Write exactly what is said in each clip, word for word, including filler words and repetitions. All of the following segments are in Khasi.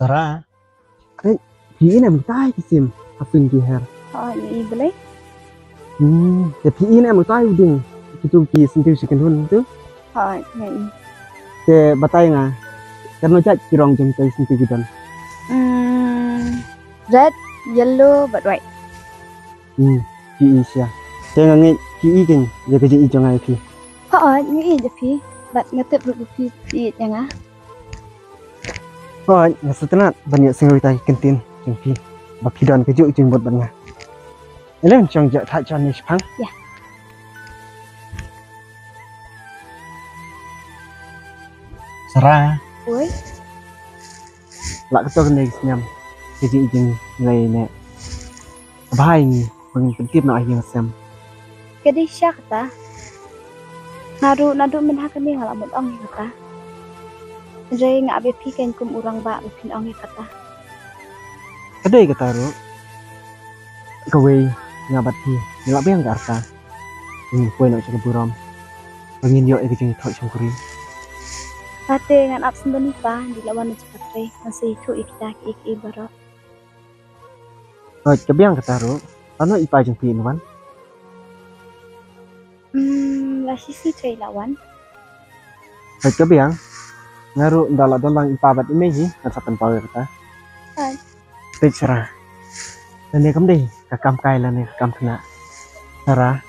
Sara, eh, phi i ne em utai ki sim ha pyn ki her? Hooid, ngi i balei? Hmm, te phi i ne em utai u ding kitu ki syntiew shi kynhun tu? Hooid, ngi i. Te batai nga, katno jait ki rong jong utai syntiew ki don? Hmm, red, yellow bad white. Hmm, phi i sha. Te nga ngeit phi i kein ïa ka jingi jong nga ïa phi. Hooid, ngi i ïa phi. Bad nga tip ruh ba phi i ïa nga. Hooid, nga sngewtynnat ban ïa sngewthuh ïa ki ktien jong phi ba phi don kajuh ka jingmut bad nga. Ïa leh shong ja thait shane shaphang. Ïa. Sara. Oi. Lah kato kane ka snem ka jingi jong ngi ïa ne. Bha ïa ngi ba ngin pyntip noh ïa ngi ha sem. Ka dei shisha kata. Nga ruh naduh mynha kane nga la mut ong ïa kata. Hynrei nga ap ïa phi kein kum u rangbah ba phin ong ïa kata. Ka dei kata ruh. Kawei nga bad phi ngi la biang ka rta. Ngin poi noh sha ka burom ba ngin ïoh ïa ka jingïathoh shongkurim. Kata ngan ap sngewbha, ngi la wan na jaka trei, ngan sa ïathuh ïa kita kiei kiei baroh. Hooid, ka biang kata ruh. Lano i pa jong phi in wan? Hmm, la shisha trei la wan. Hooid, ka biang. Nga ruh ynda la don lang i pa bad i mei hi ngan sa pynpaw ïa kata. Hooid. Peit Sara. Lane kam dei ka kam kai lane ka kam khynnah. Sara.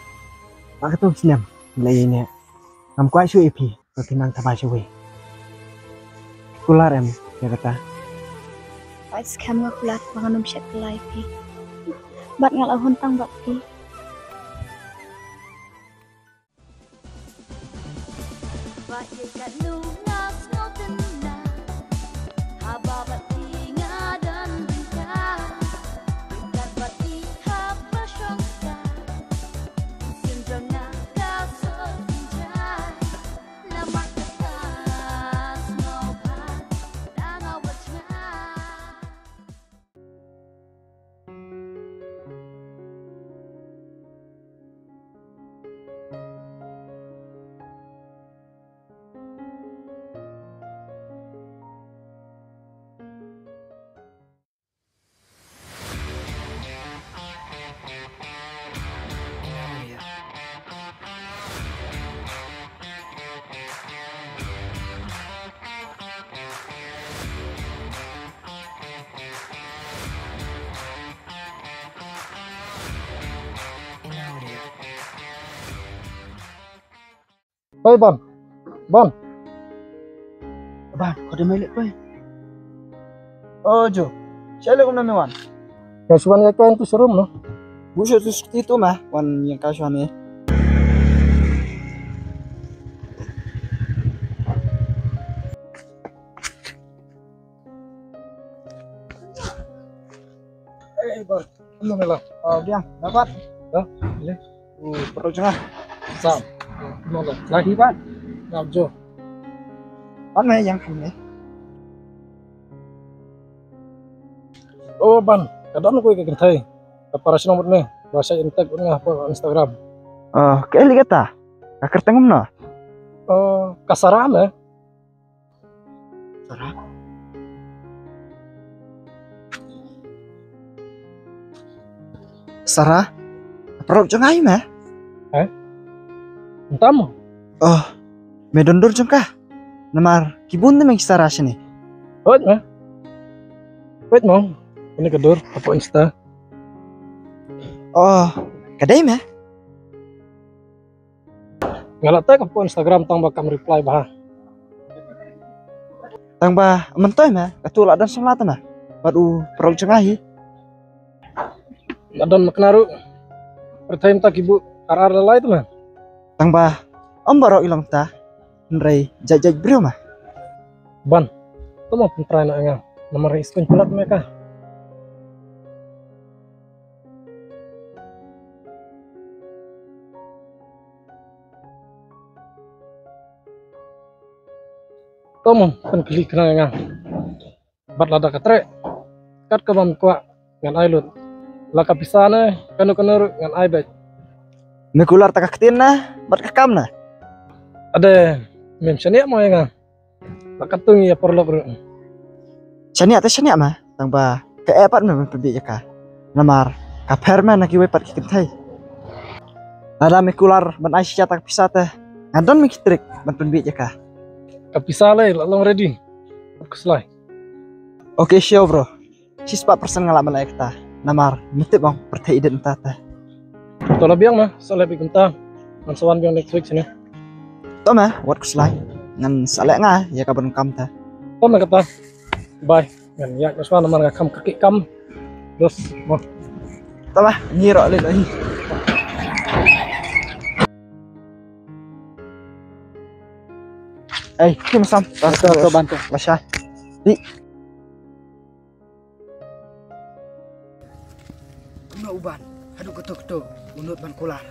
Ba katto snem la ïa ne. Ngam kwah shuh ïa phi. Ka ki nang taba shawei. Kular em ïa kata? Ai skhem nga kular ba ngan ym shet kylla ïa phi. Bad nga la hun tang bad phi. Ba ïa katno nga sngewtynnat haba bad phi nga don ryngkat. Ryngkat bad phi haba shongkai. Sim jong nga ka sot jai. Hei Ban. Ban. Ban, ko dei mai leh poi. Oh Jo. Sha leh kumno me wan? Nga shu wan ïa ka tu showroom no. Bu shu tu skti tu ma wan ïa ka shu wan ni. Eh, Ban. Hello, hello. Ah, Biang, dapat? Dah, boleh. Uh, perlu cengah. Sam. Hello, hello. Lagi, Ban? Ngam jo. Ban, eh, yang kami. Oh, Ban, ka don kawei ka kynthei. Ka para shnong bad me. Ba shait contact bad nga ha Instagram. Oh, kaei lei kata? Ka kyrteng kumno? Oh, ka Sara me. Sara? Sara? Paralok jong nga hi me? Eh? Mynta mo? Oh, me don dur jong ka? Namar ki bun te me ki Sara shane. Hooid me. Wait mo. Kane ka dur hapoh Insta. Oh, ka dei me? Nga la tag hapoh Instagram tang ba kam reply bha. Tang ba myntoi me, katu la don samla te me. Bad u paralok jong nga hi. La don makna ruh. Pyrthei mynta ki buh ar ar lai lai te me. Tang ba ym baroh i long ta. Hynrei jait jait briew me. Ban. To mo pynprai na nga. Namar i skun palat me ka. Mo, pynkylla khnang ïa nga. Bad lada ka treh kat kaba ym kwah, ngan ai lut. La ka pisa ne kano kano ruh, ngan ai beit. Me kular, ta ka ktien na bad ka kam na. Ade, mem shaniah mo ïa nga. La katto ngi ïa paralok ruh. Shaniah te shaniah ma, tang ba ka eh pat me ban pynbieit ïa ka. Namar ka pher me na kiwei pat ki kynthei. Lada me kular ban ai shisha ta ka pisa te, nga don me ki trik ban pynbieit ïa ka. Ka pisa lei la long ready. Wat khuslai. Okay, sure bro. Shispah percent nga lah ban leh kata. Namar me tip ong pyrthei i dien mynta te. To la biang ma, sa leh beit kumta. Ngan sa wan biang next week shane. To ma, wat khuslai. Ngan sa leh nga ïa ka ban kam te. To ma kata. Bye. Ngan ïaid noh shuwa namar nga kham kyrkieh kam. Terus mo. To ma, ngi rah leit noh hi. Ei, kim sam. Bantu, to bantu. Lasha. Di. Kumno u Ban, haduh kato kato u nud ban kular.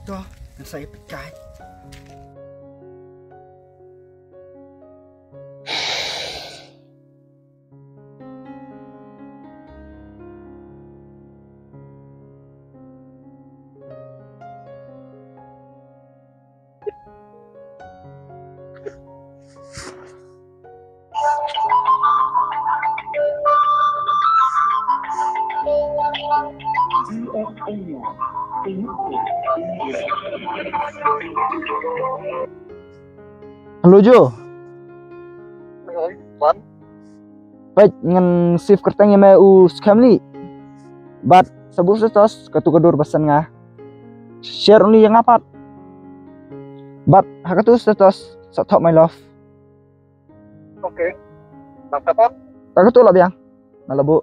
To, ngan sa ïa peit kai. Hello Jo. Peit, ngan save kyrteng ïa me u Skhem Lee. Bad sa buh status katu ka dur ba send nga. Share only ïa nga pat. Bad ha katu status sa thoh my love. Okay. Nang kata? Ka katu la biang. Nga la buh.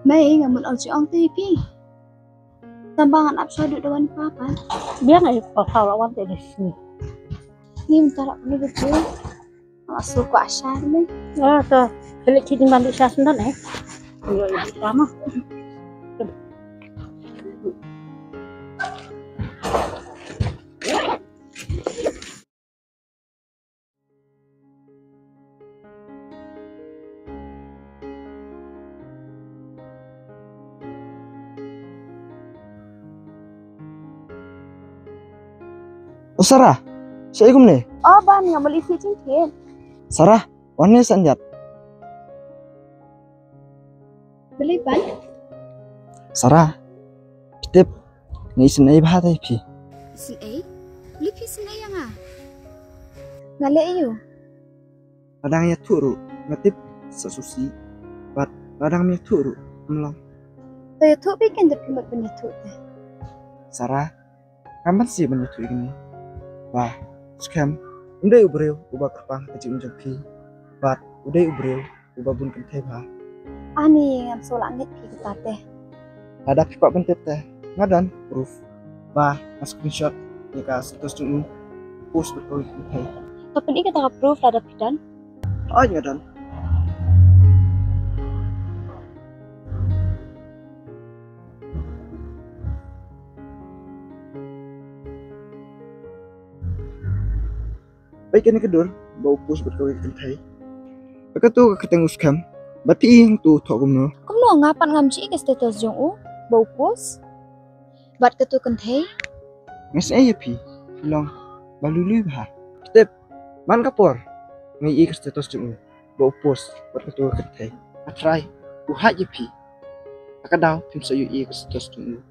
Mei, nga mut ong jong te ïa phi. Tang ba ngan ap sha duh da wan papa. Biang ai papa la wan te dei sni. Ni mynta la kane video. Nga sur kwah sha mei. Ah, to. Kali kini mandi sha sendon eh. Yo, yo, tama. O Sarah, shaei kumne? O Ban, nga mali phi jingthied. Sarah, wan ne san jat. Balei Ban? Sarah, phi tip, nga isynei bha te ïa phi. Isynei? Balei phi isynei ïa nga? Nga leh aiu? Lada nga ïathuh ruh nga tip sa sngewsih. Bad lada ngam ïathuh ruh ym long. To ïathuh beit, kein da phi mut ban ïathuh te. Sarah, ngam banse ban ïathuh ïa kane. Ba u Skhem um dei u briew uba kyrpang ha ka jingim jong phi. Bad u dei u briew uba bun kynthei bha. Ani, ngam sngewlah ngeit phi kata te. Lada phi kwah ban tip te, nga don proof. Ba nga screenshot ïa ka status jong u, post bad kawei ka kynthei. To pyni kata ka proof lada phi don. Hooid, nga don. Peit kane ka dur ba u post bad kawei ka kynthei. Ba katu ka kyrteng u Skhem. Bad phi ïohi hangtu u thoh kumno? Kumno, nga pat ngam ju ïohi ka status jong u ba u post bad katu ka kynthei? Nga sngew ïa phi, phi long ba lui lui bha. Phi tip, man ka por nga ïohi ka status jong u ba u post bad katu ka kynthei, nga tharai u hide ïa phi. Ha ka daw phim sa ïohi ïa ka status jong u.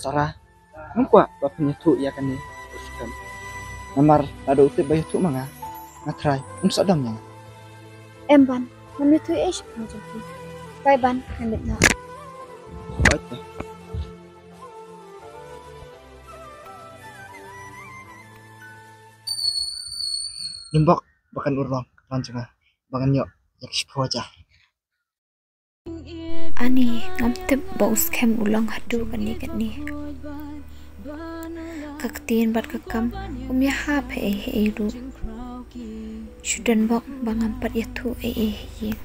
Sarah, ngam kwah ba phin ïathuh ïa kane u Skhem. Namar lada u tip ba ïathuh ma nga, nga tharai um sah dom ïa nga. Em Ban, Ngam ïathuh ei shaphang jong phi. Bye ban, ngam leit noh. Bye te. Ïa bok ba kan urlong kan jong nga ba ngan ïoh ïa ka shiphew hajar. Ani, ngam tip ba u skhem u long haduh kane kane. Ka ktien bad ka kam um ïahap ei ei ruh. Shu don bok ba ngam pat ïathuh ei ei ha ïing.